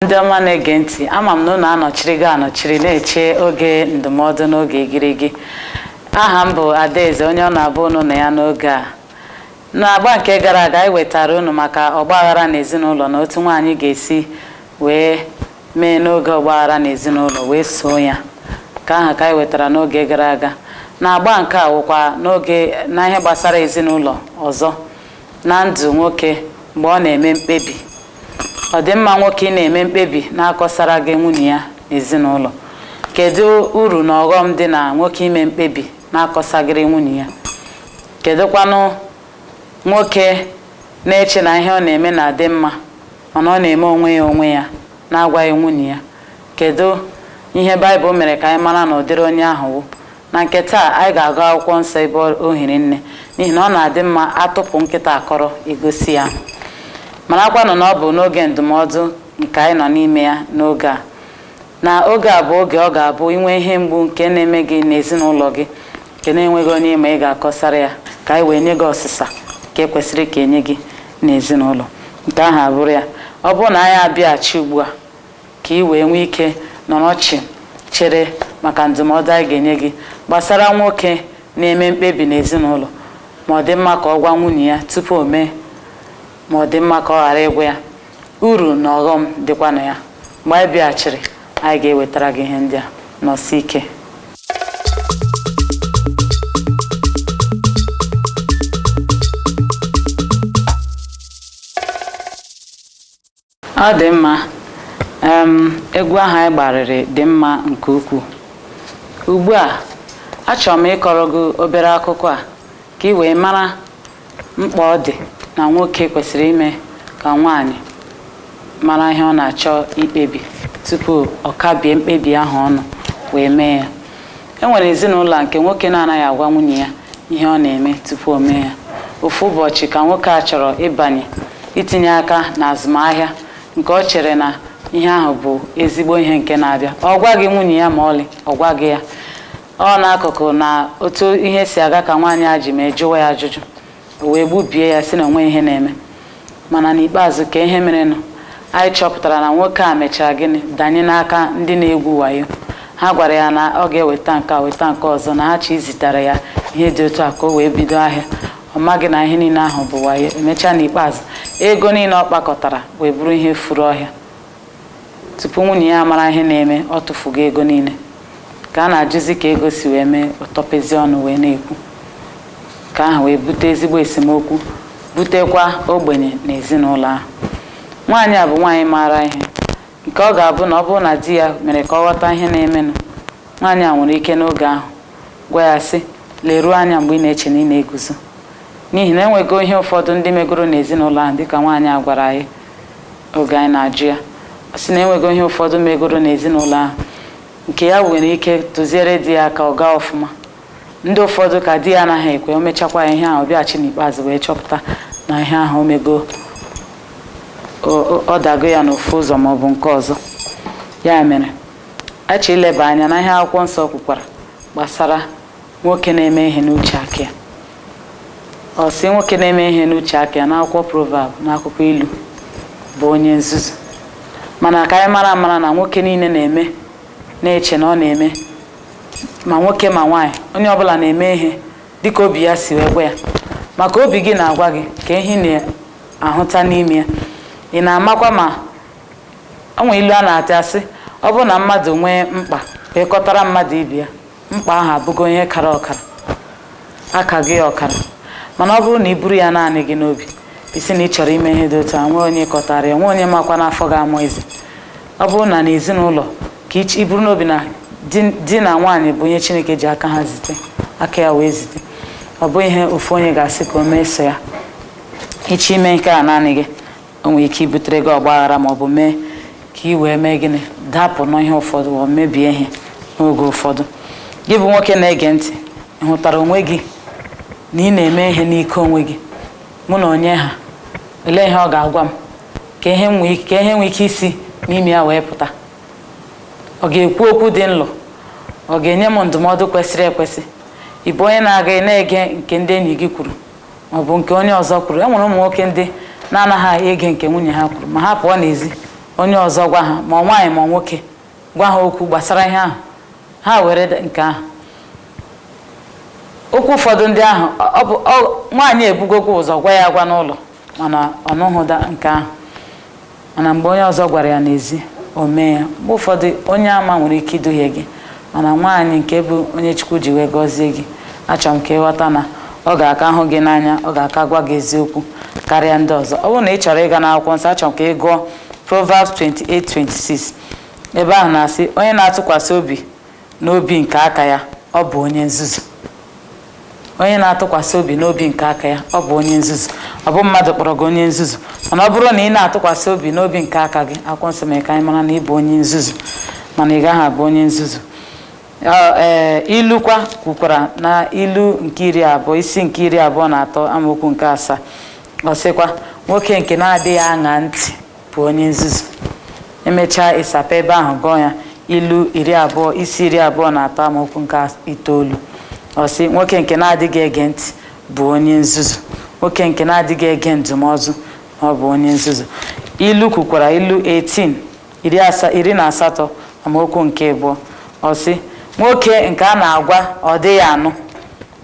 Ndị ọma na-ege ntị, ama m na unu anọchirigo anọchiri na-eche oge ndụmọdụ n'oge igirigi. Aha m bụ Adaeze, onye ọ na-abụ unu na ya n'oge a. N'agba nke gara aga, anyị wetara unu maka ọgbaghara n'ezinụlọ na otu nwaanyị ga-esi wee mee n'oge ọgbaghara n'ezinụlọ wee soo ya. Nke ahụ ka anyị wetara n'oge gara aga. N'agba nke a wụkwa n'oge na ihe gbasara ezinụlọ ọzọ na ndụ nwoke mgbe ọ na-eme mkpebi. Ọ dị mma nwoke ị na-eme mkpebi na-akọsara gị nwunye ya n'ezinụlọ? Kedu uru na ọghọm dị na nwoke ime mkpebi na-akọsagịrị nwunye ya? Kedụkwanụ nwoke na-eche na ihe ọ na-eme na-adị mma mana ọ na-eme onwe ya onwe ya na-agwaghị nwunye ya? Kedu ihe Baịbụl mere ka anyị mara na ụdịrị onye ahụ wụ? Na nke taa, anyị ga-agụ akwụkwọ nsọ ebe o hiri nne, n'ihi na ọ na-adị mma atụpụ nkịta akọrọ egosi ya. Marakwanụ na ọ bụ n'oge ndụmọdụ nke anyị nọ n'ime ya n'oge a. Na oge a bụ oge ọ ga-abụ inwe ihe mgbu nke na-eme gị n'ezinụlọ gị nke na-enweghị onye ịma ị ga-akọsara ya, ka anyị wee nye gị ọsịsa nke kwesịrị ka enye gị n'ezinụlọ. Nke ahụ abụrụ ya. Ọ bụrụ na anyị abịaghachi ugbu a, ka ị wee nwee ike nọrọ chịm chere maka ndụmọdụ anyị ga-enye gị gbasara nwoke na-eme mkpebi n'ezinụlọ, ma ọ dị mma ka ọ gwa nwunye ya tupu o mee, ma ọ dị mma ka ọ ghara ịgwa ya. Uru na ọghọm dịkwa na ya. Mgbe anyị bịaghachiri, anyị ga-ewetara gị ihe ndị a. Nọsie ike. Ọ dị mma. Egwu ahụ anyị gbarịrị dị mma nke ukwuu. Ugbu a, achọrọ m ịkọrọ gị obere akụkọ a ka ị wee mara mkpa ọ dị na nwoke kwesịrị ime ka nwaanyị mara ihe ọ na-achọ ikpebi tupu ọ kabie mkpebi ahụ ọnụ wee mee ya. E nwere ezinụlọ a nke nwoke na-anaghị agwa nwunye ya ihe ọ na-eme tupu o mee ya. Ofu ụbọchị ka nwoke a chọrọ ịbanye itinye aka n'azụmahịa nke ọ chere na ihe ahụ bụ ezigbo ihe nke na-abịa. Ọ gwaghị nwunye ya ma ọlị, ọ gwaghị ya. Ọ n'akụkụ na otu ihe si aga ka nwaanyị a ji mee jụwa ya ajụjụ. O wee gbubie ya sị na onwe ihe na-eme. Mana n'ikpeazụ, ka ihe merenụ, anyị chọpụtara na nwoke a mechara gịnị? Danye n'aka ndị na-egwu wayo. Ha gwara ya na ọ ga-eweta nke a, weta nke ọzọ, na ha chọ izitara ya ihe dị otu a ka o wee bido ahịa. Ọ maghị na ihe niile ahụ bụ wayo. Emechaa, n'ikpeazụ, ego niile ọ kpakọtara wee bụrụ ihe furu ọhịa. Tupu nwunye ya mara ihe na-eme, ọ tụfugo ego niile. Ka a na-ajụzi ka ego si wee mee, ọ tọpezi ọnụ wee na-ekwu. Ka ahụ wee bute ezigbo esemokwu, butekwa ogbenye n'ezinụlọ ahụ. Nwaanyị a bụ nwaanyị maara ihe, nke ọ ga-abụ na ọ bụrụ na di ya mere ka ọ ghọta ihe na-emenụ, nwaanyị a nwere ike n'oge ahụ gwa ya sị, leruo anya mgbe ị na-eche na ị na-eguzo, n'ihi na enwego ihe ụfọdụ ndị megoro n'ezinụlọ ahụ. Dịka nwaanyị a gwara anyị oge anyị na-ajụ ya, ọ sị na enwego ihe ụfọdụ megoro n'ezinụlọ ahụ nke ya nwere ike tụziere di ya ka ọ gaa ọfụma. Ndị ụfọdụ ka di ya anaghị ekwe, o mechakwa ya ihe ahụ, bịaghachi n'ikpeazụ wee chọpụta na ihe ahụ o mego ọ dago ya n'ofu ụzọ ma ọ bụ nke ọzọ. Ya mere achọ ileba anya na ihe akwụkwọ nsọ kwukwara gbasara nwoke na-eme ihe n'uche aka ya. Ọ sị nwoke na-eme ihe n'uche aka ya n'akwụkwọ Proverb, n'akwụkwọ Ilu, bụ onye nzuzu. Mana ka anyị mara amara na nwoke niile na-eme na-eche na ọ na-eme, ma nwoke ma nwaanyị, onye ọbụla na-eme ihe dịka obi ya si wee gwa ya. Maka obi gị na-agwa gị ka ihe ị na-ahụta n'ime ya, ị na-amakwa. Ma o nwere ilu a na-atụ, asị ọ bụrụ na mmadụ nwee mkpa wee kọtara mmadụ ibe ya, mkpa ahụ abụgo ihe kara ọkara aka gị ọkara. Mana ọ bụrụ na i buru ya naanị gị n'obi, isi na ị chọrọ ime ihe dị otu a, nwee onye kọtara ya, nwee onye makwa n'afọ ga-amụ eze. Ọ bụrụ na n'ezinụlọ ka i buru n'obi na di na nwaanyị bụ onye Chineke ji aka ha zite aka ya wee zite, ọ bụ ihe ofu onye ga-asị ka o mee so ya. Ịchọ ime nke a naanị gị, o nwere ike ibutere gị ọgba aghara, ma ọ bụ mee ka ị wee mee gịnị? Dapụ n'ihe ụfọdụ ma ọ mebie ihe n'oge ụfọdụ. Gị bụ nwoke na-ege ntị, ị hụtara onwe gị na ị na-eme ihe n'ike onwe gị? Mụ na onye ha, olee ihe ọ ga-agwa m ka ihe nwee ka ihe nwee ike isi n'ime ya wee pụta? Ọ ga-ekwu okwu dị nlọ? Ọ ga-enye m ndụmọdụ kwesịrị ekwesị? Ị bụ onye na-aga na-ege nke ndị enyi gị kwuru ma ọ bụ nke onye ọzọ kwuru? E nwere ụmụ nwoke ndị na-anaghị ege nke nwunye ha kwuru, ma ha pụọ n'ezi, onye ọzọ gwa ha, ma ọ nwaanyị ma ọ nwoke, gwa ha okwu gbasara ihe ahụ, ha were nke ahụ. Okwu ụfọdụ ndị ahụ, ọ bụ nwaanyị ebugokwa ụzọ gwa ya agwa n'ụlọ, mana ọ nụghụda nke ahụ. Mana mgbe onye ọzọ gwara ya n'ezi, o mee ya. Mgbe ụfọdụ onye ama nwere ike iduhie gị, mana nwaanyị nke bụ onye Chukwu ji wee gọzie gị, achọrọ m ka ịghọta na ọ ga-aka hụ gị n'anya, ọ ga-aka gwa gị eziokwu karịa ndị ọzọ. Ọ bụrụ na ị chọrọ ịga n'akwụkwọ nsọ, achọrọ m ka ị gụọ Proverbs 28:26. Ebe ahụ na-asị, onye na-atụkwasị obi n'obi nke aka ya, ọ bụ onye nzuzu. Onye na-atụkwasị obi n'obi nke aka ya, ọ bụ onye nzuzu. Ọ bụ mmadụ kpọrọ gị onye nzuzu, mana ọ bụrụ na ị na-atụkwasị obi n'obi nke aka gị, akwụkwọ nsọ mere ka anyị mara na ị bụ onye nzuzu, mana ị gaghị abụ onye nzuzu. Ee, ilukwa kwukwara na ilu nke 20, isi nke 23, amaokwu nke 7, ọ sịkwa, nwoke nke na-adịghị aṅa ntị bụ onye nzuzu. Emechaa, ịsapa ebe ahụ gụọ ya, ilu 20, isi 23, amaokwu nke 9, ọ sị, nwoke nke na-adịghị ege ntị bụ onye nzuzu. Nwoke nke na-adịghị ege ndụmọdụ, ọ bụ onye nzuzu. Ilu kwukwara, ilu 18, 18, amaokwu nke 2, ọ sị, nwoke nke a na-agwa ọ dịghị anụ,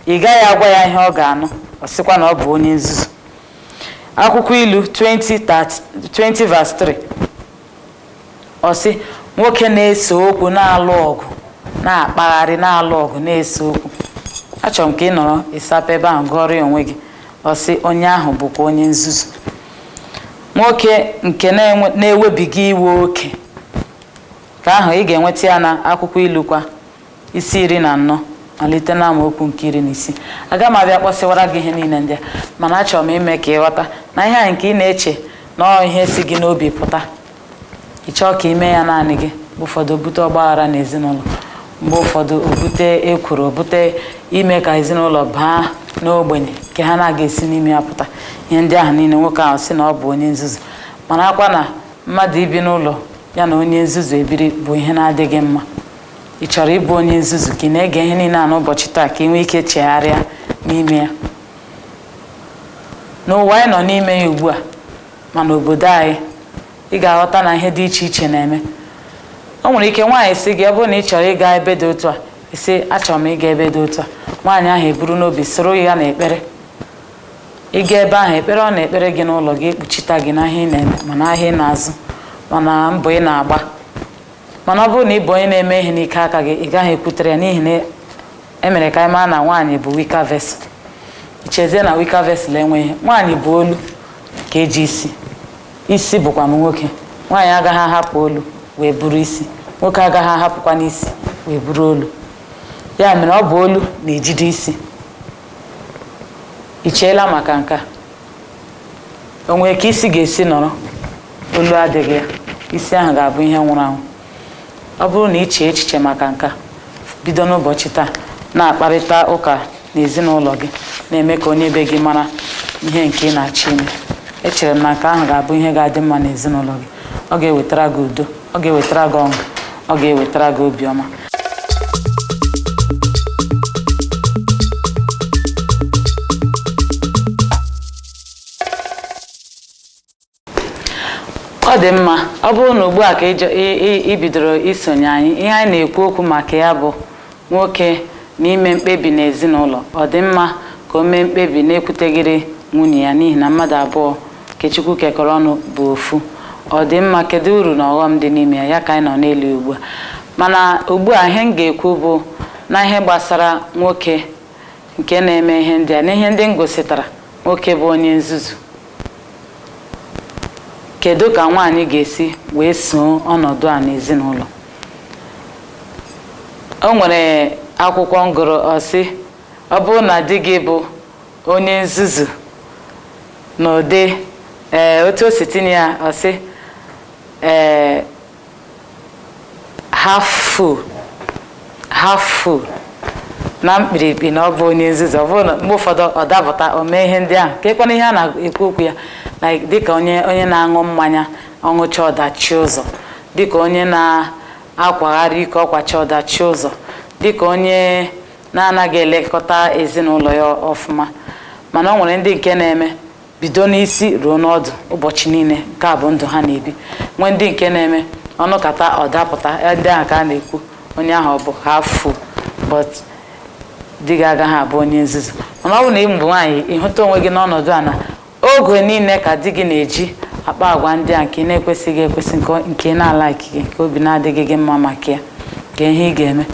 ị gaghị agwa ya ihe ọ ga-anụ, ọ sịkwa na ọ bụ onye nzuzu. Akwụkwọ ilu 20 verse 3, ọ sị, nwoke na-ese okwu na-alụ ọgụ, na-akpagharị na-alụ ọgụ na-ese okwu. Achọrọ m ka ị nọrọ ịsapụ ebe ahụ gụọrọ ya onwe gị. Ọ sị, onye ahụ bụkwa onye nzuzu. Nwoke nke na-ewebiga iwe oke, ka ahụ ị ga-enweta ya na akwụkwọ ilu kwa, isi 14, malite na amaokwu nke 16. Aga m abịa kpọsịwara gị ihe niile ndị a, mana achọrọ m ime ka ị ghọta na ihe a nke ị na-eche na ọ ihe si gị n'obi pụta, ị chọọ ka ime ya naanị gị, mgbe ụfọdụ o bute ọgbaghara n'ezinụlọ, mgbe ụfọdụ o bute ekworo, o bute ime ka ezinụlọ baa n'ogbenye nke ha na-aga esi n'ime ya pụta. Ihe ndị ahụ niile, nwoke ahụ sị na ọ bụ onye nzuzu. Mana akwa na mmadụ ibi n'ụlọ ya na onye nzuzu ebiri bụ ihe na-adịghị mma. Ị chọrọ ịbụ onye nzuzu ka ị na-ege ihe niile a n'ụbọchị taa, ka ị nwee ike chegharịa n'ime ya? N'ụwa anyị nọ n'ime ya ugbu a, mana obodo anyị, ị ga-aghọta na ihe dị iche iche na-eme. O nwere ike nwaanyị sị gị, ọ bụrụ na ị chọrọ ịga ebe dị otu a, ị achọrọ m ịga ebe dị otu a, nwaanyị ahụ eburu n'obi soro ya n'ekpere ịga ebe ahụ. Ekpere ọ na-ekpere gị n'ụlọ gị ekpuchita gị n'ahịa ị na-eme, mana ahịa ị na-azụ, mana mbọ ị na-agba. Mana ọ bụrụ na ị bụ onye na-eme ihe n'ike aka gị, ị gaghị ekwutere ya, n'ihi na emere ka anyị mara na nwaanyị bụ weaker vessel. Ichezie na weaker vessel enweghị. Nwaanyị bụ olu ka eji isi, isi bụkwa m nwoke. Nwaanyị agaghị ahapụ olu wee buru isi, nwoke agaghị ahapụkwa n'isi wee buru olu. Ya mere, ọ bụ olu na-ejide isi. Ị cheela maka nke a? O nwere ka isi ga-esi nọrọ olu adịghị ya? Isi ahụ ga-abụ ihe nwụrụ anwụ. Ọ bụrụ na ị chee echiche maka nke a, bido n'ụbọchị taa na-akparịta ụka n'ezinụlọ gị, na-eme ka onye be gị mara ihe nke ị na-achọ ime. Echere m na nke ahụ ga-abụ ihe ga-adị mma n'ezinụlọ gị. Ọ ga-ewetara gị udo, ọ ga-ewetara gị ọṅụ, ọ ga-ewetara gị obiọma. Ọ dị mma. Ọ bụrụ na ugbu a ka ị bidoro isonye anyị, ihe anyị na-ekwu okwu maka ya bụ nwoke na ime mkpebi n'ezinụlọ. Ọ dị mma ka o mee mkpebi na-ekwutegịrị nwunye ya, n'ihi na mmadụ abụọ nke Chukwu kekọrọ ọnụ bụ ofu? Ọ dị mma? Kedu uru na ọghọm dị n'ime ya? Ya ka anyị nọ n'elu ugbu a. Mana ugbu a, ihe m ga-ekwu bụ na ihe gbasara nwoke nke na-eme ihe ndị a na ihe ndị m gositara, nwoke bụ onye nzuzu, kedu ka nwaanyị ga-esi wee soo ọnọdụ a n'ezinụlọ? O nwere akwụkwọ ngụrụ, ọ sị, ọ bụrụ na di gị bụ onye nzuzu n'ụdị ee otu o si tinye ya, ọ sị ee half full, half full na mkpirikpi, na ọ bụ onye nzuzu. Ọ bụrụ na mgbe ụfọdụ ọ dapụta, o mee ihe ndị ahụ, ka ekwana ihe a na-ekwu okwu ya, like dịka onye na-aṅụ mmanya, ọṅụcha ọdachi ụzọ, dịka onye na-akwagharị ike, ọkwacha ọdachi ụzọ, dịka onye Na-anaghị elekọta ezinụlọ ya ọfụma, mana o nwere ndị nke na-eme bido n'isi ruo n'ọdụ ụbọchị niile, nke a bụ ndụ ha na-ebi. Nwee ndị nke na-eme ọnụkata ọ dapụta. Ndị ahụ ka a na-ekwu onye ahụ ọ bụ half fool, but di gị agaghị abụ onye nzuzu. Mana ọ bụ na ị bụ nwaanyị, ịhụta onwe gị n'ọnọdụ a na oge niile ka di gị na-eji akpa agwa ndị a nke ị na-ekwesịghị ekwesị, nke ị na-alaiki gị, nke obi na-adịghị gị mma maka ya, ka ihe ị ga-eme,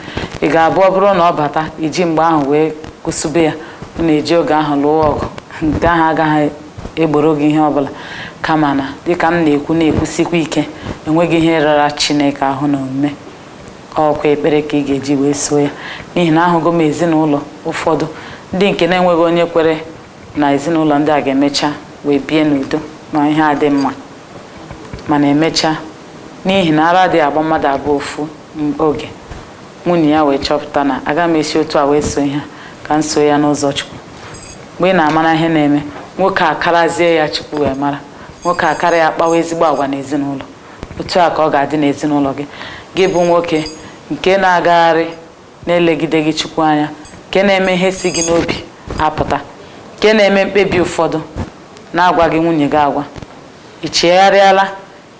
ị ga-abụ ọ bụrụ na ọ bata, iji mgbe ahụ wee kwụsịbe ya, ọ na-eji oge ahụ lụọ ọgụ, nke ahụ agaghị egboro gị ihe ọbụla. Kama na dịka m na-ekwu, na-ekwusikwa ike, enweghị ihe rara Chineke ahụ na omume. Ọkwa ekpere ka ị ga-eji wee soo ya, n'ihi na ahụgo m ezinụlọ ụfọdụ ndị nke na-enweghị onye kwere na ezinụlọ ndị a ga-emecha wee bie n'udo ma ihe adị mma. Mana emechaa, n'ihi na ara adịghị agba mmadụ abụọ ofu oge, nwunye ya wee chọpụta na aga m esi otu a wee so ihe a, ka m so ya n'ụzọ Chukwu. Mgbe ị na-amara ihe na-eme, nwoke akarazie ya Chukwu wee mara nwoke akara ya kpawa ezigbo agwa n'ezinụlọ. Otu a ka ọ ga-adị n'ezinụlọ gị. Gị bụ nwoke nke na-agagharị na-elegide gị Chukwu anya, nke na-eme ihe si gị n'obi apụta, nke na-eme mkpebi ụfọdụ na-agwa gị nwunye gị agwa, ị chegharịala?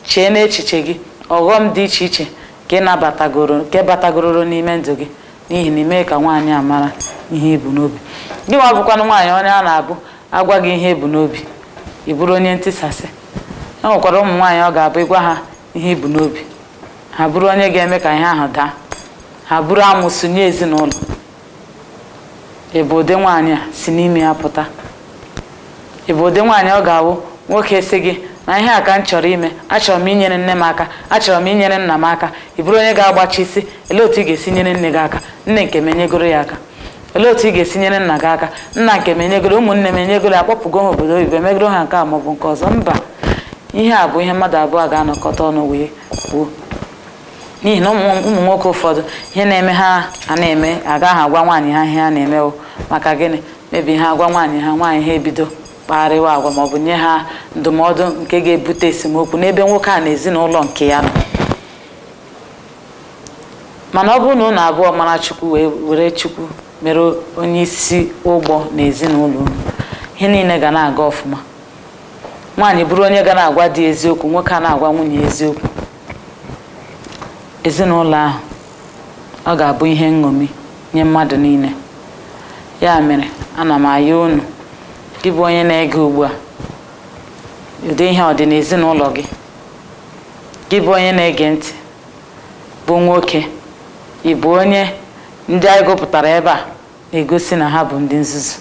Chee n'echiche gị ọghọm dị iche iche nke nabatagoro, nke batagororo n'ime ndụ gị, n'ihi na ime ka nwaanyị a mara ihe ibu n'obi gị. Nwa bụkwanụ nwaanyị, onye a na-abụ agwa gị ihe ebu n'obi, ị bụrụ onye ntisasị. E nwekwara ụmụ nwaanyị ọ ga-abụ ịgwa ha ihe ibu n'obi, ha bụrụ onye ga-eme ka ihe ahụ daa, ha bụrụ amụsụ nye ezinụlọ. Ị bụ ụdị nwaanyị a si n'ime ya pụta? Ị bụ ụdị nwaanyị ọ ga-awụ nwoke sị gị na ihe a ka m chọrọ ime, achọrọ m inyere nne m aka, achọrọ m inyere nna m aka, ị bụrụ onye ga-agbachi isi? Olee otu ị ga-esi nyere nne gị aka, nne nke m enyegoro ya aka? Olee otu ị ga-esi nyere nna gị aka, nna nke m enyegoro, ụmụnne m enyegoro ya, akpọpụgo ha obodo oyibo, emegoro ha nke a maọbụ nke ọzọ? Mba, ihe a bụ ihe mmadụ abụọ ga-anọkọta ọnụ wee kwuo, n'ihi na ụmụ nwoke ụfọdụ, ihe na-eme ha a na-eme, agaghị agwa nwaanyị ha ihe ha na-eme. O maka gịnị mebi ha agwa nwaanyị ha, nwaanyị ha ebido kpagharịwa agwa maọbụ nye ha ndụmọdụ nke ga-ebute esemokwu n'ebe nwoke a na ezinụlọ nke ya nọ. Mana ọ bụrụ na unu abụọ mara Chukwu wee were Chukwu mere onye isi ụgbọ na ezinụlọ unu, ihe niile ga na-aga ọfụma. Nwaanyị bụrụ onye ga na-agwa di eziokwu, nwoke a na-agwa nwunye eziokwu, ezinụlọ ahụ ọ ga-abụ ihe nṅomi nye mmadụ niile. Ya mere ana m ayọ unu, gị bụ onye na-ege ugbu a, ụdị ihe ọ dị n'ezinụlọ gị? Gị bụ onye na-ege ntị bụ nwoke, ị bụ onye ndị anyị gụpụtara ebe a na-egosi na ha bụ ndị nzuzu?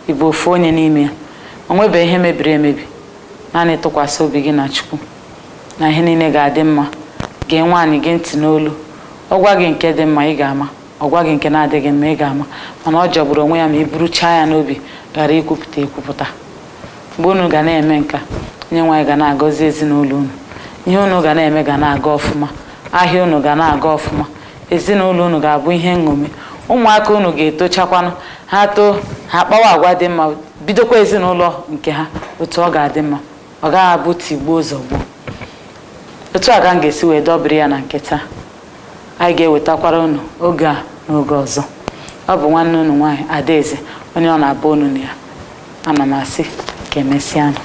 Ị bụ ofu onye n'ime ya? O nwebeghị ihe mebiri emebi. Naanị tụkwasị obi gị na Chukwu na ihe niile ga-adị mma. Gee nwaanyị gị ntị n'olu. Ọ gwa gị nke dị mma, ị ga-ama. Ọ gwa gị nke na-adịghị mma, ị ga-ama. Mana ọ jọgburu onwe ya ma ị buruchaa ya n'obi ghara ikwupụta ekwupụta. Mgbe unu ga na-eme nka, onye nwaanyị ga na-agọzi ezinụlọ unu. Ihe unu ga na-eme ga na-aga ọfụma, ahịa unu ga na-aga ọfụma, ezinụlọ unu ga-abụ ihe nṅomi, ụmụaka unu ga-etochakwanụ, ha too, ha kpawa agwa dị mma, bidokwa ezinụlọ nke ha otu ọ ga-adị mma. Ọ gaghị abụ tigbuo zọgbuo. Otu a ka m ga-esi wee dọbiri ya na nke taa. Anyị ga-ewetakwara unu oge a n'oge ọzọ. Ọ bụ nwanne unu nwaanyị, Adaeze, onye ọ na-abụ unu na ya. Ana m asị ka emesịanụ.